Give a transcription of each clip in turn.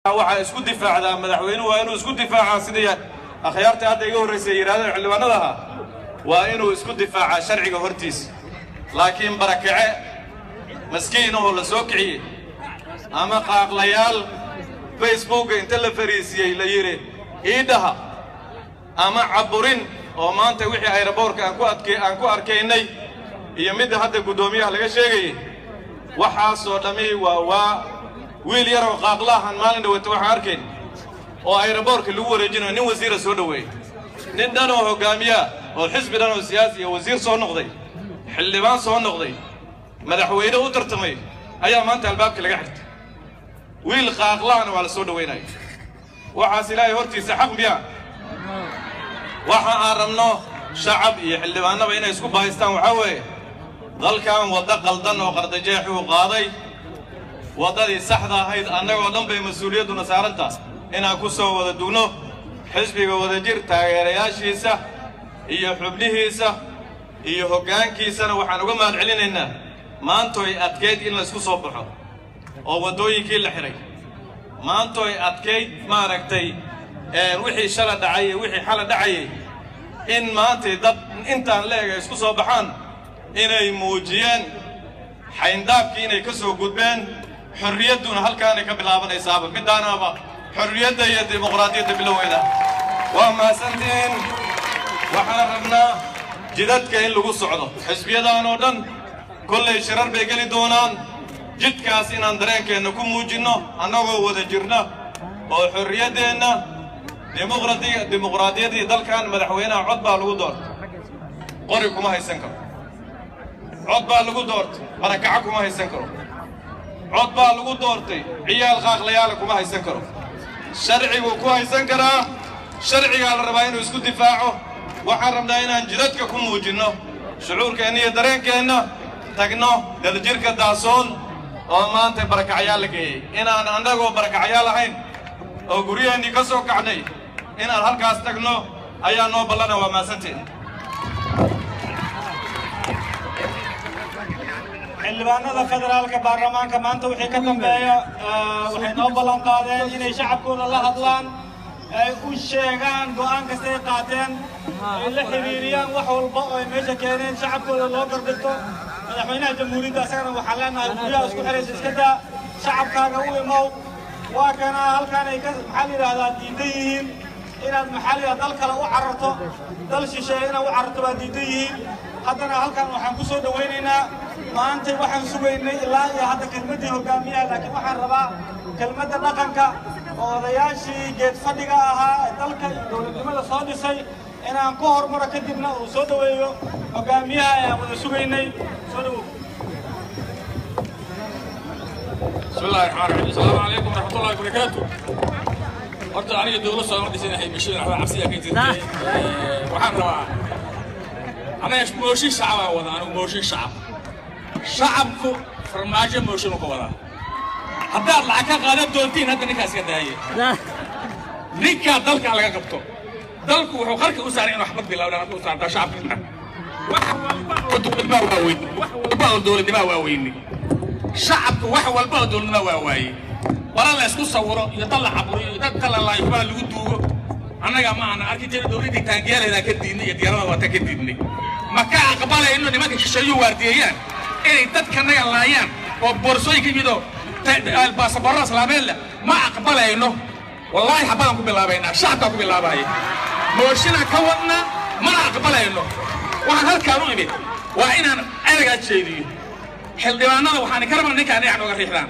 Waxaa isku difaacdaa madaxweynuhu, waa inuu isku difaacaa sidii akhyaartii hadda iga horraysay yidhahdeen xildhibaanada ahaa, waa inuu isku difaacaa sharciga hortiisa. Laakiin barakace maskiin oo la soo kiciyey ama qaaqlayaal Facebooka inta la fariisiyey la yidhi iidhaha ama caburin oo maanta wixii ayraboorka aan ku adke aan ku arkaynay iyo midda hadda guddoomiyaha laga sheegayey, waxaasoo dhammi waa wiil yaroo qaaqlaahan maalin dhawata waxaan arkayn oo ayraboorka lagu wareejinayo nin wasiira soo dhoweeyey, nin dhan oo hoggaamiyaa oo xisbi dhan oo siyaasi iyo wasiir soo noqday, xildhibaan soo noqday, madaxweyne u tartamay ayaa maanta albaabka laga xirtay. Wiil qaaqlaana waa la soo dhowaynaya. Waxaas Ilaahay hortiisa xaq miyaa? Waxa aan rabno shacab iyo xildhibaanaba inay isku bahaystaan waxaa weeye dalkan waddo qaldan oo qardajeexi uu qaaday, waddadii saxda ahayd annagoo dhan bay mas-uuliyadduna saarantaa inaan ku soo wada dugno. Xisbiga Wadajir taageerayaashiisa iyo xubnihiisa iyo hoggaankiisana waxaan uga mahad celinaynaa maantoy adkayd in laysku soo baxo oo waddooyinkii la xidhay, maantoy adkayd maaragtay wixii shala dhacay iyo wixii xala dhacayay in maantay dad intaan la eg ay isku soo baxaan, inay muujiyeen xayndaabkii inay ka soo gudbeen. Xorriyadduna halkaanay ka bilaabanaysaaba, middaanaaba xorriyadda iyo dimuqraadiyadda biloweyda. Waa mahadsantihiin. Waxaan rabnaa jidadka in lagu socdo. Xisbiyadan oo dhan kollay shirar bay geli doonaan. Jidkaas inaan dareenkeenna ku muujinno annagoo wada jirna oo xorriyaddeenna dimuqraadiyaddii dalkan. Madaxweynaha cod baa lagu doortay, qori kuma haysan karo. Cod baa lagu doortay, barakaco kuma haysan karo. Cod baa lagu doortay, ciyaal qaaqlayaala kuma haysan karo. Sharciguu ku haysan karaa, sharcigaa la rabaa inuu isku difaaco. Waxaan rabnaa inaan jidadka ku muujinno shucuurkeenna iyo dareenkeenna, tagno Daljirka Daasoon oo maanta barakacyaal la geeyey, inaan annagoo barakacyaal ahayn oo guryaheennii ka soo kacnay inaan halkaas tagno ayaa noo ballana. Waa mahadsantiin. Xildhibaanada federaalka baarlamaanka maanta wixii ka dambeeya waxay noo ballan qaadeen inay shacabkooda la hadlaan, ay u sheegaan go'aan kasta ay qaateen, ay la xiriiriyaan wax walba oo ay meesha keeneen, shacabkooda loo gardhigto. Madaxweynaha jamhuuriyadda asagana waxaan leenahay guryaha isku xidhaysa iska daa, shacabkaaga u imow. Waa kana halkaan ay ka maxaa la yidhaahdaa diidan yihiin inaad maxaa la yidhahdaa dal kale u cararto, dal shisheeye inaad u cararto baa diidan yihiin. Haddana halkan waxaan ku soo dhowaynaynaa, maantay waxaan sugaynay ilaa iyo hadda kelmaddii hogaamiyaha, laakiin waxaan rabaa kelmadda dhaqanka oo odayaashii geed fadhiga ahaa ee dalka iyo dowladnimada soo dhisay inaan ku hormaro, kadibna uu soo dhoweeyo hogaamiyaha ee aan wada sugaynay. Soo dhowow. بسم الله الرحمن الرحيم. السلام عليكم ورحمة الله وبركاته. Horta aniga dowlad sooma dhisanahay mashiin waxba cabsiya ka jirtay. Waxaan rabaa anaga mooshin shacabaa wada, anigu mooshin shacab. Shacabku Farmaajo mooshin u ka wadaa. Haddaad lacag ka qaadan doontiin hadda ninkaas ka daaye, ninkaa dalka laga qabto. Dalku wuxuu qarka u saaray inuu xabad bilowdaan u saartaa shacabka. Wax walba oo dowladnima waa weyne, wax walba oo dowladnima waa weyne. Shacabku wax walba oo dowladnima waa waaye. Wala la isku sawiro iyo dad la caburiyo iyo dad kala laayo kubaa lagu duugo annaga ma aana arki jirin. Dowladdii taangiyaaleedaan ka diidnay iyo diyaarada waata ka diidnay. Ma ka aqbalayno nimanka shisheeyuu waardiyeeyaan inay dadkanaga laayaan oo boorsooyinka yimid oo baasaboorada islaameed leh? Ma aqbalayno. Wallaahi xabadaan ku bilaabaynaa, shacabkaa ku bilaabaya, mooshinaan ka wadnaa, mana aqbalayno. Waxaan halkaan u imid waa inaan ereygaa jeediyo. Xildhibaanada waxaan ka rabnaa ninkaan dhinac nooga riixdaan,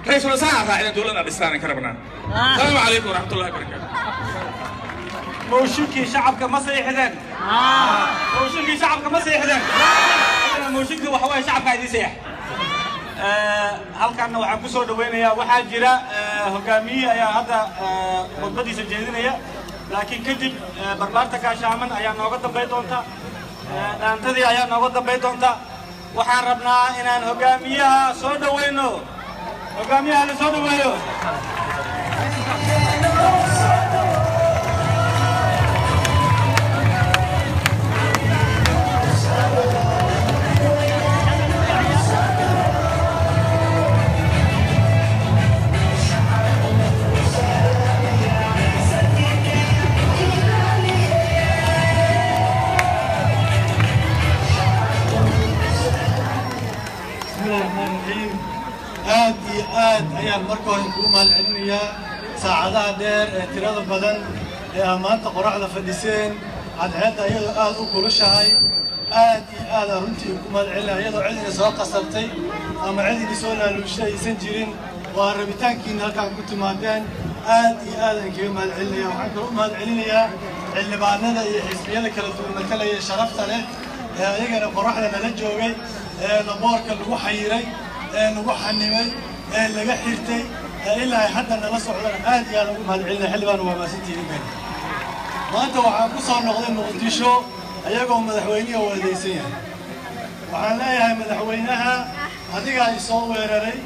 ra-iisul wasaaraha raacida, dowladna dhistaan ka rabnaa. Asalaamu calaykum waraxmatullahi wabarakaatu. Mooshinkii shacabka ma saxiixdeen? Mooshinkii shacabka ma saxiixdeen? Mooshinkii waxa waaye shacabka idiin saxiix. Halkanna waxaan ku soo dhawaynayaa, waxaa jira hogaamiye ayaa hadda khudbadiisa jeedinaya, laakiin kadib barbaarta gaashaaman ayaa nooga dambayn doonta, dhaantadii ayaa nooga dambayn doonta. Waxaan rabnaa inaan hogaamiyaha soo dhawayno. Hogaamiyaha la soo dhaweeyo. Ayaan marka hore kugu mahadcelinayaa saacadaha dheer ee tirada badan ee aa maanta qoraxda fadhiseen, cadceedda iyadoo aad u kulushahay. Aad iyo aad aan runtii ku mahadcelinaya, iyadoo cid ina soo qasabtay ama cid ina soo laaluushay aysan jirin, waa rabitaankiina halkaan ku timaadeen. Aad iyo aad aan kaga mahadcelinaya. Waxaan kaloo u mahadcelinayaa xildhibaanada iyo xisbiyada kala duwan matalaya sharafta leh ee ayagana qoraxda nala joogay, ee laboorka lagu xayiray, ee lagu xanimay, ee laga xirtay, ee ilaa ay hadda nala socdana aad iyo aad ugu mahadcelinaya. Xildhibaan, waa mahadsantihiin. Maanta waxaan ku soo noqday Muqdisho ayagoo madaxweynihi weedaysan yahay. Waxaan leeyahay madaxweynaha, adigaa i soo weeraray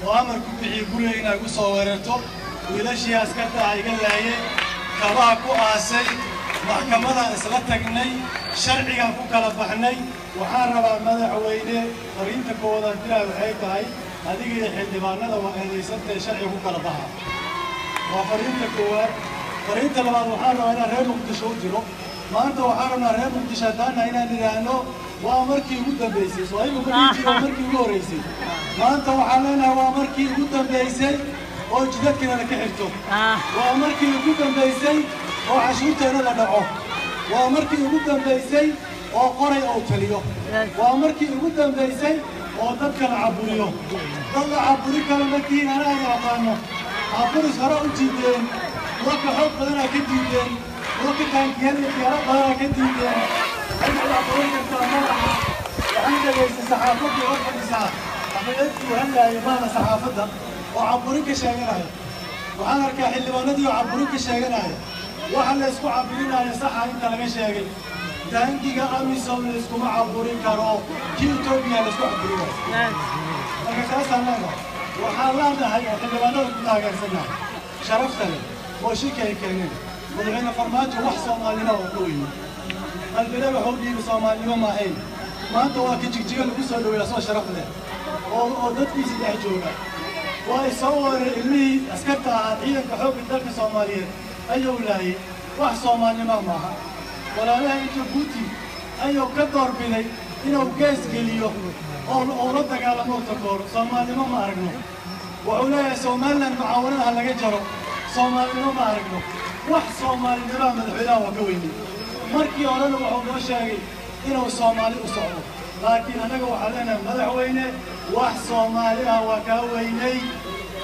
oo amar ku bixiyey guriga inaa igu soo weerarto, wiilashii askarta ah iga laayay, kabaha ku aasay, maxkamadaan isla tagnay, sharcigaan ku kala baxnay. Waxaan rabaa madaxweyne, fariinta koowaad diraa waxay tahay adiga iyo xildhibaanada waa eedaysantahay, sharciga ku kala baxa. Waa fariinta koowaad. Fariinta labaad waxaan rabaa inaan reer Muqdisho u diro. Maanta waxaan rabnaa reer Muqdisho haddaana inaan idhaahno waa markii ugu dambaysay. Sooigu ma dhihi jiro waa markii ugu horreysay. Maanta waxaan leenahay waa markii ugu dambaysay oo jidadkina la ka xirto, waa markii ugu dambaysay oo cashuurteena la dhaco, waa markii ugu dambaysay oo qoray oo taliyo, waa markii ugu dambaysay oo dadka la caburiyo. Dad la caburi karo ma tihiin, anaa idin aqaano. Caburis hore u jiideen, kuwa ka xoog badanaa ka diideen, kuwa ka taangiyada iyo diyaaro badanaa ka diideen. Cid caburin kartaa ma laha. Waxaan dhegaystay saxaafaddii hor fadhisaa, afayeenkii hadlaayay maana saxaafadda oo caburin ka sheeganaya. Waxaan arkaa xildhibaanadii oo caburin ka sheeganaya. Waxa la isku caburinayo saxa inta laga sheegay, taangiga AMISOM la iskuma caburin karo, kii Etoobiya la isku caburinayo. Marka taasaan leenahay. Waxaan leenahay oo xildhibaanada ku taageersannahay sharafta leh oo shirka ay keeneen madaxweyne Farmaajo, wax Soomaalnimo oo ka weyne qalbile wuxuu dhiibi Soomaalinimo ma ahayn. Maanta waa ka Jigjiga lagu soo dhaweeya soo sharaf leh oo dadkiisii dhex jooga. Waa ay soo weeraray ilmihii askarta ahaa ciidanka xoogga dalka Soomaaliyeed ayuu laayay. Wax Soomaalinimo maaha. Walaalaha Jabuuti ayuu ka doorbiday inuu gees geliyo oo la dagaalamo takooro. Soomaalinimo ma aragno. Wuxuu leeyahay Somaliland mucaawanada ha laga jaro. Soomaalinimo ma aragno. Wax Soomaalinimaa madaxweynaha waa ka weynay. Markii horena wuxuu noo sheegay inuu Soomaali u socdo, laakiin annaga waxaan leenahay madaxweyne, wax Soomaali ah waa kaa weynay.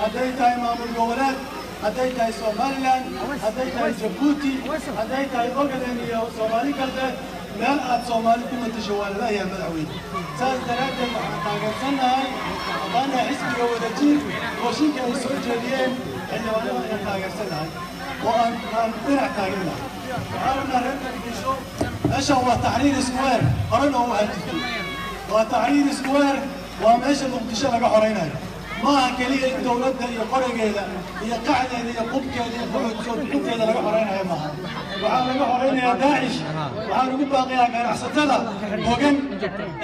Hadday tahay maamul goboleed, hadday tahay Somaliland, hadday tahay Jabuuti, hadday tahay Ogaden iyo Soomaali Galbeed, meel aad Soomaali ku matasho waa lalayahay madaxweyne. Saas daraaddeed waxaan taageersannahay haddaanahay xisbiga Wadajir mooshinka ay soo jeediyeen xildhibaanada ayaan taageersannahay oo aan dhinac taagannahay. Waxaan rabnaa reer Muqdisho, meeshan waa Taxriir Square, horena oo waxaa jirtay waa Taxriir Square, waa meesha Muqdisho laga xoraynayo. Ma aha keliya in dowladda iyo qorigeeda iyo qacdeeda iyo qubkeeda iyo quxud soo bixinteeda laga xoraynayo maaha, waxaa laga xoraynayaa Daacish. Waxaan ugu baaqayaa ganacsatada hogan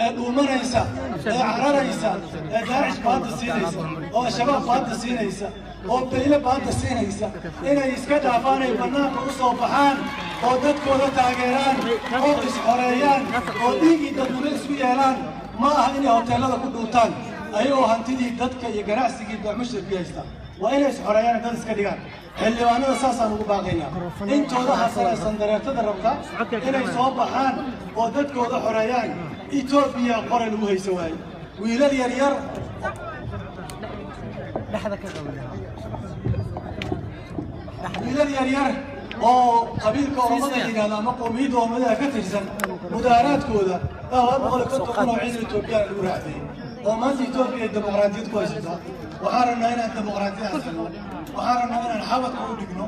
ee dhuumanaysa ee cararaysa ee Daacish baadda siinaysa oo Al-Shabaab baadda siinaysa oo Bayle baadda siinaysa inay iska dhaafaan, ay bannaanka u soo baxaan oo dadkooda taageeraan oo is-xoreeyaan oo dhiigii dadnimo isku yeelaan. Ma aha inay hoteellada ku dhuuntaan ayagoo hantidii dadka iyo ganacsigii beecmushirkii haysta. Waa inay is-xoreeyaan, dad iska dhigaan. Xildhibaanada saasaan ugu baaqaynaa, intooda hasanaysan dareertada rabta inay soo baxaan oo dadkooda xoreeyaan. Etoobiya qoray lagu haysa waaye wiilal yar yar, wiilal yar yar oo qabiilka Oromada la yidhahdo ama qowmiyadda Oromadaha ka tirsan, mudaaharaadkooda baa 250,000 oo ciidan Etoobiyaan lagu raacdayey oo maanta Etoobiya ay dimuqraadiyad ku haysataa. Waxaan rabnaa inaan dimuqraadiyad haysano, waxaan rabnaa inaan xabadka u dhigno,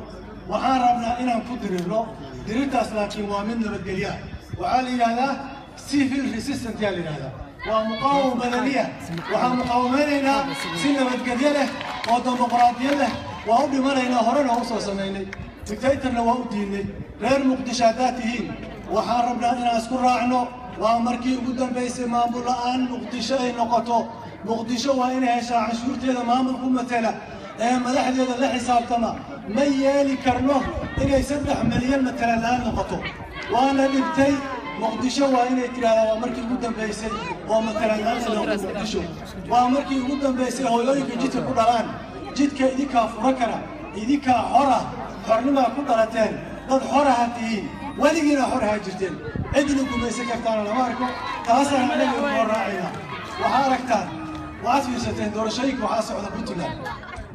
waxaan rabnaa inaan ku dirirno dirirtaas, laakiin waa mid nabadgelya. Waxaa la yidhahdaa civil resistant yaa la yidhahdaa, waa muqaawama madaniya. Waxaan muqaawamaynaynaa si nabadgelyo leh oo dimuqraadiyad leh. Waa u dhimanaynaa, horena waa u soo samaynay, dictatorna waa u diidnay. Reer Muqdisho haddaad tihiin, waxaan rabnaa inaan isku raacno waa markii ugu dambaysay maamul la'aan Muqdisho ay noqoto. Muqdisho waa inay heshaa canshuurteeda maamul ku matela ee madaxdeeda la xisaabtama. Ma yeeli karno inay 3 milyan matala la'aan noqoto, waana dhibtay. Muqdisho waa inay tidhahdaa waa markii ugu dambaysay oo matala la'aan noqdo Muqdisho. Waa markii ugu dambaysay hooyooyinka jidka ku dhalaan. Jidka idinkaa fura kara, idinkaa xora, xornimaa ku dhalateen, dad xoraha tihiin, weligiina xoraha jirteen, cidna gumaysan kartaana lama arko. Taasaan annaga koo raacayna. Waxaa aragtaan, waxaad fiirsateen doorashooyinka waxaa socda Puntland.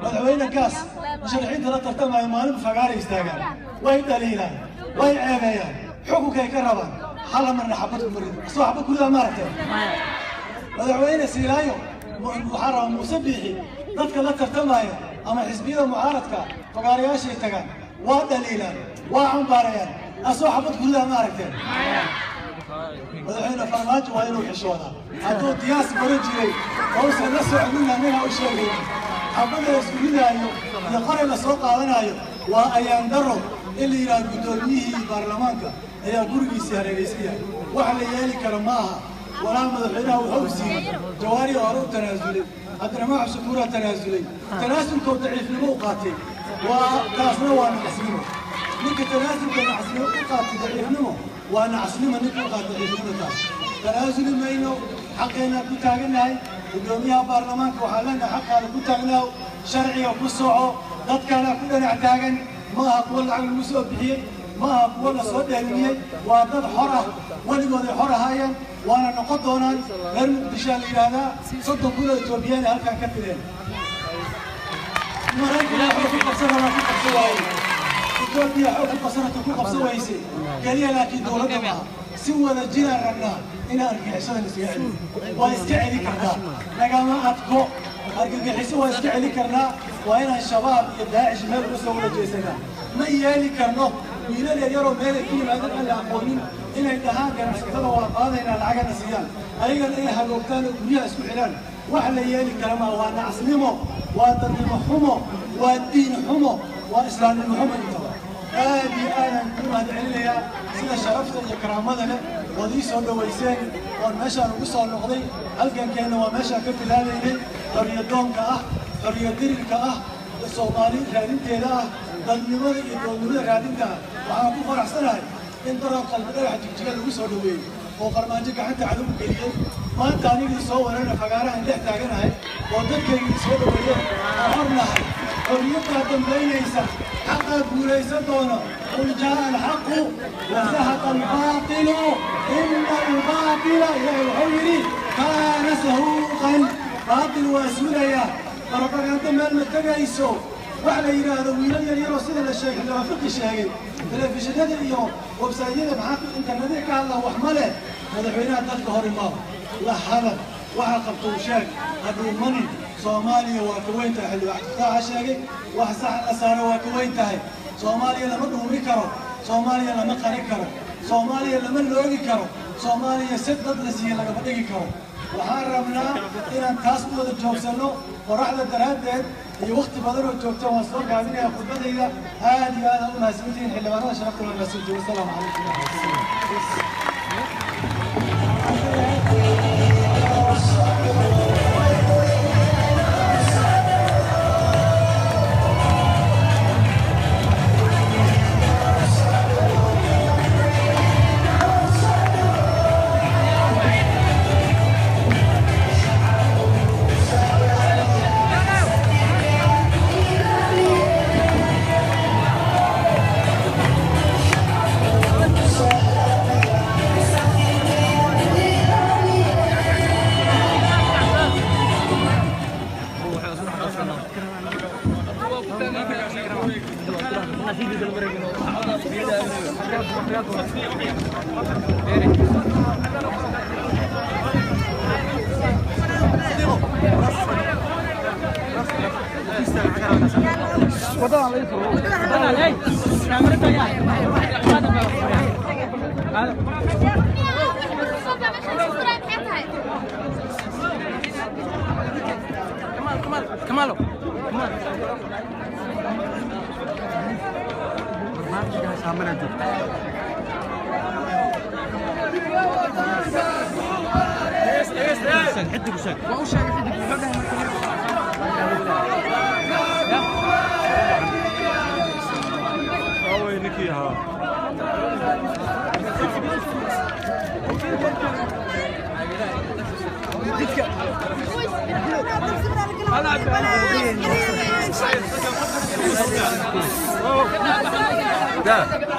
Madaxweyne Gaas musharaxiinta la tartamaya maalin fagaaray istaagaan, way dhaliilaan, way ceebeeyaan, xukunkay ka rabaan. Hal marna xabad kuma rido, asoo xabad ku ridaa ma aragteen? Madaxweyne Siilaayo, waxaa rabaa Muuse Biixi, dadka la tartamaya ama xisbiyada mucaaradka fagaarayaashay tagaan, waa dhaliilaan, waa cambaarayaan, asoo xabad ku ridaa ma aragteen? Madaxweyne Farmaajo waa inuu xishoodaa. Hadduu diyaas baran jiray ousan la soconin, annagaa u sheegayna xabada la isku ridaayo iyo qoray la soo qaadanaayo waa ayaan daro in la yidhaha guddoomiyihii baarlamaanka ayaa gurigiisii hareeraysan yahay. Wax la yeeli karo ma aha. Walaa madaxweynaha wuxuu siiyey Jawaari hore u tanaasulay, Cabdiraxmaan Cabshakuuraa tanaasulay. Tanaasulkoo daciifnimo u qaatay, waa taasna waa nacasnimo. Ninka tanaasulka nacasnimo u qaatay, daciifnimo waa nacasnimo. Ninka u qaatay daciifnimo, taas tanaasuli mayno, xaqeennaan ku taagannahay. Guddoomiyaha baarlamaanka waxaan leenahay xaqaada ku taagnaaw, sharciga ku soco. Dadkaana ku dhanac taagan ma aha kuwo lacag lagu soo bixiyey, ma aha kuwo la soo dheelmiyey, waa dad xor ah, weligood ay xor ahaayeen waana noqon doonaan. Reer Muqdishoa la yidhaahdaa, 30,000 oo Etoobiyaan halkan ka tireen. Maraykanka xoog ku qabsan rabaa, ku qabsan waaye. Etoobiya xoog ku qabsanata, ku qabsan waysay keliya, laakiin dowladda maaha. Si wada jiraan rabnaa inaan argagixisadan iskaga celin. Waa iska celi karnaa, nagama adko argagixiso, waa iska celi karnaa. Waa inaan Shabaab iyo Daacish meel uga soo wada jeesanaa. Ma yeeli karno wiilal yaryaroo meelay ku yimaadeen aan la aqoonin inay dhahaan ganacsatada waa qaadaynaa, lacagana siiyaan, ayagana inay hagoogtaan oo guryaha isku xidhaan. Wax la yeeli kara maa. Waa nacasnimo, waa dadnimo xumo, waa diin xumo, waa islaamnimo xumo intaba. Aad iyo aadaan ku mahad celinayaa sida sharafta iyo karaamada leh ood ii soo dhowayseen oon meeshaan ugu soo noqday. Halgankeenna waa meeshaan ka bilaabaynay, xorriyadoonka ah, xorriya dirirka ah, Soomaali raadinteeda ah, dadnimada iyo doodnimada raadinta ah. Waxaan ku faraxsanahay in daran Qalbi Dhagaxa Jigjiga lagu soo dhoweeyey oo Farmaajo gacanta cadow geliyey. Maanta anigii soo warana fagaarahan dhex taaganahay oo dadkaygii soo dhoweeyeen oo xornahay. Xorriyaddaa dambaynaysa, xaqaa guulaysan doono. Qul jaa alxaqu wazahaqa albaatilu ina albaatila, Ilaahay wuxuu yidhi, kaana sahuuqan. Baatil waa suulaya, barobagando meel ma tegayso. Wax la yidhaahdo wiilal yar yaroo sida la sheegay, xildhibaan Fiqi sheegay, telefishinada iyo websaytyada maxaa internetyada ka hadla, wax ma leh. Madaxweynaha dalka hor imaw, la hadal, waxa qabto u sheeg, ha dhuumanin. Soomaaliya waa ka weyn tahay, xildhibaan Cabdifataaxa sheegay, wax sax la saaro waa ka weyn tahay. Soomaaliya lama dhuumi karo, Soomaaliya lama qari karo, Soomaaliya lama loogi karo, Soomaaliya si dad la siiye lagama dhigi karo. Waxaan rabnaa inaan taas u wada joogsanno. Qoraxda daraaddeed iyo wakhti badan oo joogta waan soo gaabinaya khudbadayda. Aad iyo aad u mahadsantihiin xildhibaanada sharafta, waa mahadsantihiin. Wasalaamu calaykum waraxmatullahi.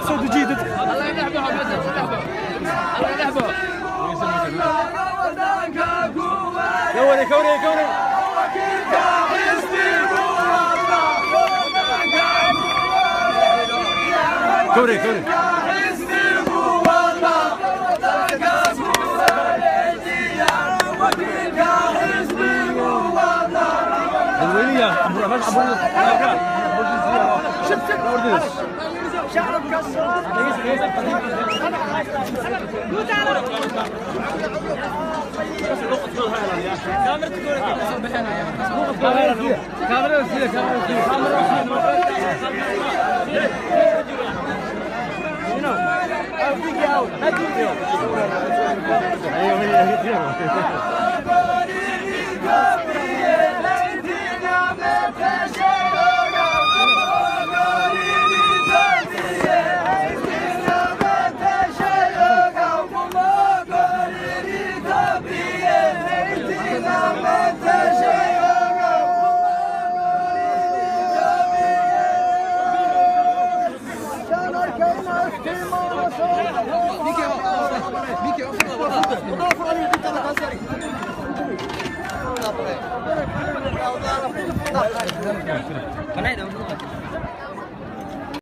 Soo dejiye dadka. Kawari kawari kawari. Kawari kawari.